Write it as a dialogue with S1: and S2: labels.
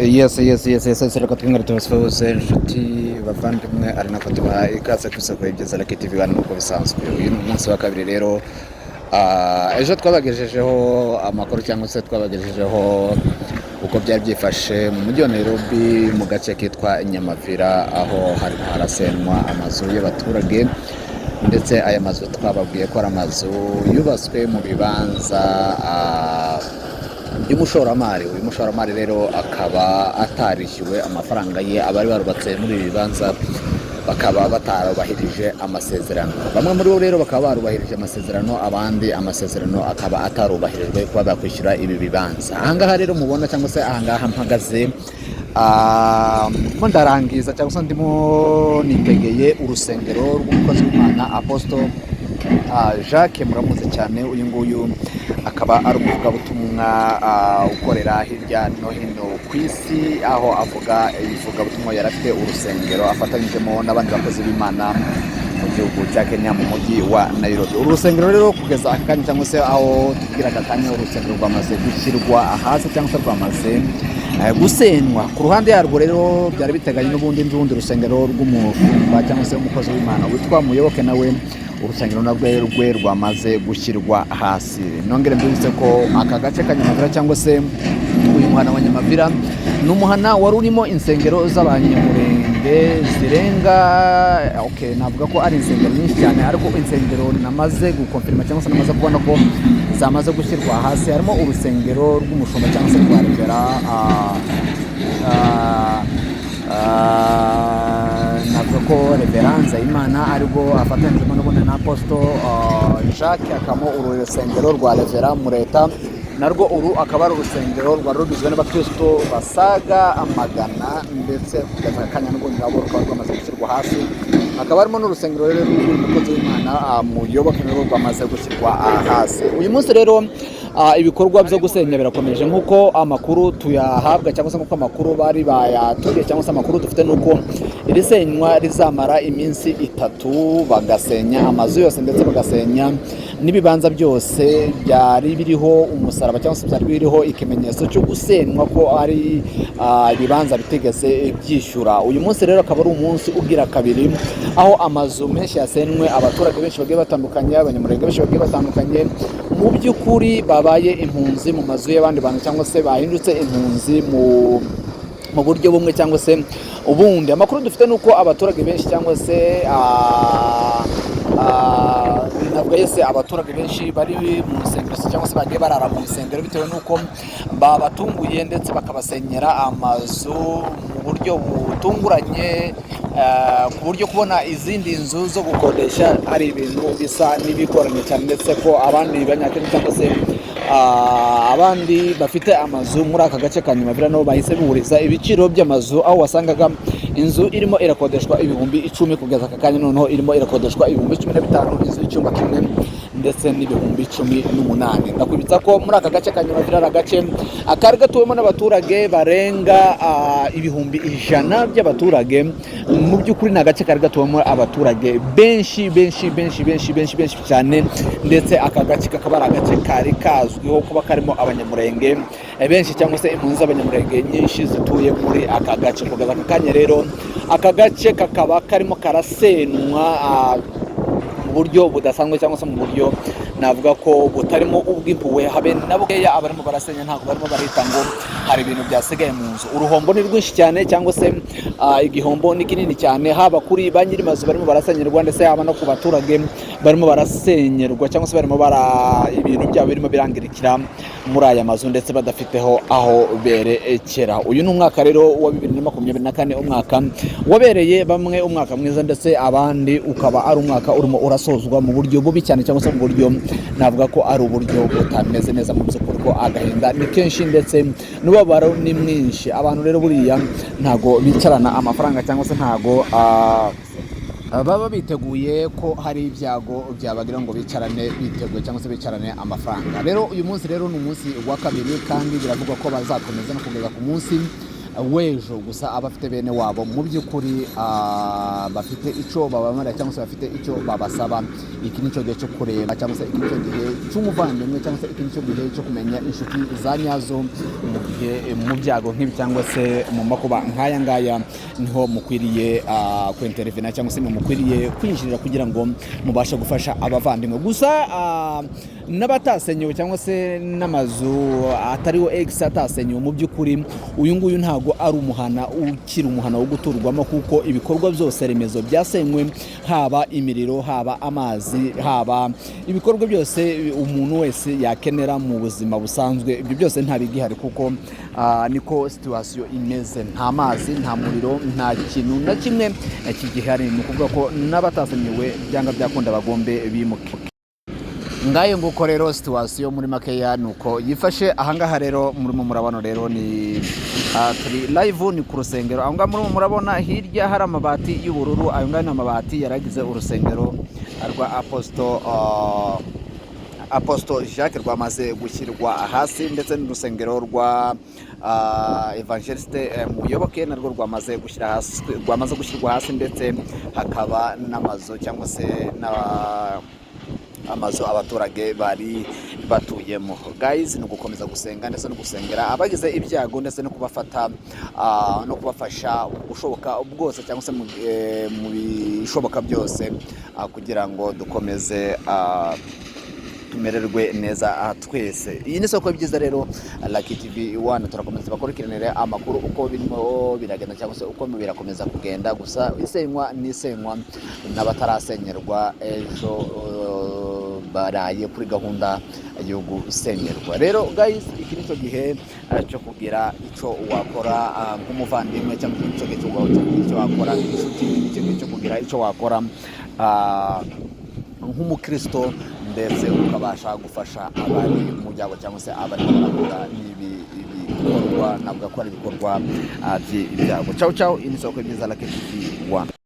S1: Yes, reka twongere tubasuhuze, inshuti bavandimwe, ari nako tubaha ikaze ku isoko y'ibyiza Lucky TV hano. Nk'uko bisanzwe, uyu ni umunsi wa kabiri rero. Ejo twabagejejeho amakuru cyangwa se twabagejejeho uko byari byifashe mu mujyi wa Nairobi, mu gace kitwa Nyamavira, aho harimo harasenwa amazu y'abaturage. Ndetse aya mazu twababwiye ko ari amazu yubatswe mu bibanza by'umushoramari. Uyu mushoramari rero akaba atarishyuwe amafaranga ye. Abari barubatse muri ibi bibanza bakaba batarubahirije amasezerano. Bamwe muri bo rero bakaba barubahirije amasezerano, abandi amasezerano akaba atarubahirijwe kuba bakwishyura ibi bibanza. Ahangaha rero mubona, cyangwa se ahangaha mpagaze, ndimo ndarangiza cyangwa se ndimo nitegeye urusengero rw'umukozi w'Imana Apostle Jacques. Muramuzi cyane, uyu nguyu akaba ari umuvugabutumwa ukorera hirya no hino ku isi, aho avuga ivugabutumwa. Yari afite urusengero afatanyijemo n'abandi bakozi b'Imana mu gihugu cya Kenya, mu mujyi wa Nairobi. Uru rusengero rero, kugeza aka kanya cyangwa se aho tubwira aka kanya, urusengero rwamaze gushyirwa hasi cyangwa se rwamaze gusenywa. Ku ruhande yarwo rero byari biteganye n'ubundi rusengero rw'umushumba cyangwa se umukozi w'Imana witwa Muyoboke, nawe urusengero narwo rwe rwamaze gushyirwa hasi. Nongere mbibutse ko aka gace ka Nyamavira, cyangwa se uyu muhana wa Nyamavira, ni umuhana wari urimo insengero z'Abanyamurenge zirenga, okay, navuga ko ari insengero nyinshi cyane, ariko insengero namaze gukonfirima cyangwa se namaze kubona ko zamaze gushyirwa hasi harimo urusengero rw'umushumba cyangwa se rwa Reverend, navuga ko Reverend Nzeyimana, aribwo afatanyijemo n'ubundi na Apostle Jacques. Hakabamo uru rusengero rwa Reverend Mureta, narwo uru akaba ari urusengero rwari rugizwe n'abakristo basaga amagana, ndetse kugeza aka kanya n'ubundi nabo rukaba rwamaze gushyirwa hasi. Hakaba harimo n'urusengero rero rw'umukozi w'Imana Muyoboke, narwo rwamaze gushyirwa hasi. Uyu munsi rero ibikorwa byo gusenya birakomeje, nk'uko amakuru tuyahabwa cyangwa se nk'uko amakuru bari bayatubwiye, cyangwa se amakuru dufite nuko iri senywa rizamara iminsi 3, bagasenya amazu yose ndetse bagasenya n'ibibanza byose byari biriho umusaraba cyangwa se byari biriho ikimenyetso cyo gusenywa, ko ari ibibanza bitigeze byishyura. Uyu munsi rero akaba ari umunsi ugira kabiri, aho amazu menshi yasenywe, abaturage benshi bagiye batandukanye, Abanyamurenge benshi bagiye batandukanye, mu by'ukuri babaye impunzi mu mazu y'abandi bantu, cyangwa se bahindutse impunzi mu buryo bumwe cyangwa se ubundi. Amakuru dufite ni uko abaturage benshi cyangwa se navuga yese abaturage benshi bari mu nsengero se cyangwa se bagiye barara mu nsengero bitewe n'uko babatunguye ndetse bakabasenyera amazu mu buryo butunguranye, ku buryo kubona izindi nzu zo gukodesha ari ibintu bisa n'ibigoranye cyane, ndetse ko abandi Banyakenya cyangwa se abandi bafite amazu muri aka gace ka Nyamavira nabo bahise bihuriza ibiciro by'amazu, aho wasangaga inzu irimo irakodeshwa 10,000, kugeza aka kanya noneho irimo irakodeshwa 15,000, inzu y'icyumba kimwe, ndetse n'18,000. Ndakwibutsa ko muri aka gace ka Nyamavira ari agace akari gatuwemo n'abaturage barenga 100,000 by'abaturage. Mu by'ukuri ni agace kari gatuwemo abaturage benshi benshi benshi benshi benshi benshi cyane, ndetse aka gace kakaba ari agace kari kazwiho kuba karimo Abanyamurenge benshi, cyangwa se impunzi z'Abanyamurenge nyinshi zituye muri aka gace. Kugeza aka kanya rero aka gace kakaba karimo karasenwa mu buryo budasanzwe, cyangwa se mu buryo navuga ko butarimo ubw'impuhwe habe na bukeya. Abarimo barasenya ntabwo barimo barita ngo hari ibintu byasigaye mu nzu. Uruhombo ni rwinshi cyane, cyangwa se igihombo ni kinini cyane, haba kuri ba nyir'amazu barimo barasenyerwa, ndetse haba no ku baturage barimo barasenyerwa, cyangwa se barimo bara ibintu byabo birimo birangirikira muri aya mazu, ndetse badafiteho aho berekera. Uyu ni umwaka rero wa 2024, umwaka wabereye bamwe umwaka mwiza, ndetse abandi ukaba ari umwaka urimo urasozwa mu buryo bubi cyane, cyangwa se mu buryo navuga ko ari uburyo butameze neza mu by'ukuri, ko agahinda ni kenshi ndetse n'ubabaro ni mwinshi. Abantu rero buriya ntago bicarana amafaranga, cyangwa se ntago baba biteguye ko hari ibyago byabagira ngo bicarane biteguye cyangwa se bicarane amafaranga. Rero uyu munsi rero ni umunsi wa kabiri, kandi biravugwa ko bazakomeza no kugeza ku munsi w'ejo. Gusa abafite bene wabo mu by'ukuri bafite icyo babamarira cyangwa se bafite icyo babasaba, iki ni cyo gihe cyo kureba, cyangwa se iki ni cyo gihe cy'umuvandimwe, cyangwa se iki ni cyo gihe cyo kumenya inshuti za nyazo mu gihe mu byago nk'ibi cyangwa se mu makuba nk'aya ngaya. Niho mukwiriye kwintervena cyangwa se niho mukwiriye kwinjirira kugira ngo mubashe gufasha abavandimwe. Gusa n'abatasenyewe cyangwa se n'amazu atariho egisi atasenyewe, mu by'ukuri uyu nguyu ntabwo ari umuhana ukiri umuhana wo guturwamo, kuko ibikorwa byose remezo byasenywe, haba imiriro, haba amazi, haba ibikorwa byose umuntu wese yakenera mu buzima busanzwe, ibyo byose nta bigihari, kuko niko situation imeze. Nta mazi, nta muriro, nta kintu na kimwe kigihari. Ni ukuvuga ko n'abatasenyewe byanga byakunda bagombe bimuke. Ngayo nguko rero, situation muri makeya ni uko yifashe. Ahangaha rero murimo murabona rero ni turi live, ni ku rusengero. Aho ngaho murimo murabona hirya hari amabati y'ubururu, ayo ngayo ni amabati yaragize urusengero rwa Apostle Jacques, rwamaze gushyirwa hasi, ndetse n'urusengero rwa Evangeliste Muyoboke narwo rwamaze gushyira hasi, rwamaze gushyirwa hasi, ndetse hakaba n'amazu cyangwa se na amazu abaturage bari batuyemo. Guys, ni ugukomeza gusenga ndetse no gusengera abagize ibyago, ndetse no kubafata no kubafasha ubushoboka bwose cyangwa se mu bishoboka byose, kugira ngo dukomeze tumererwe neza twese. Iyi ni isoko y'ibyiza rero, Lucky TV 1. Turakomeza bakurikiranire amakuru uko birimo biragenda cyangwa se uko birakomeza kugenda. Gusa isenywa n'isenywa n'abatarasenyerwa ejo baraye kuri gahunda yo gusenyerwa. Rero guys, iki ni cyo gihe cyo kugira icyo wakora nk'umuvandimwe, cyangwa iki ni cyo gihe cyo kugira icyo wakora nk'inshuti, iki ni cyo gihe cyo kugira icyo wakora nk'umukristo, ndetse ukabasha gufasha abari mu byago cyangwa se abarimo barahura n'ibi bikorwa, navuga ko ari ibikorwa by'ibyago. Ciao ciao, iyi ni isoko y'ibyiza, Lucky TV 1.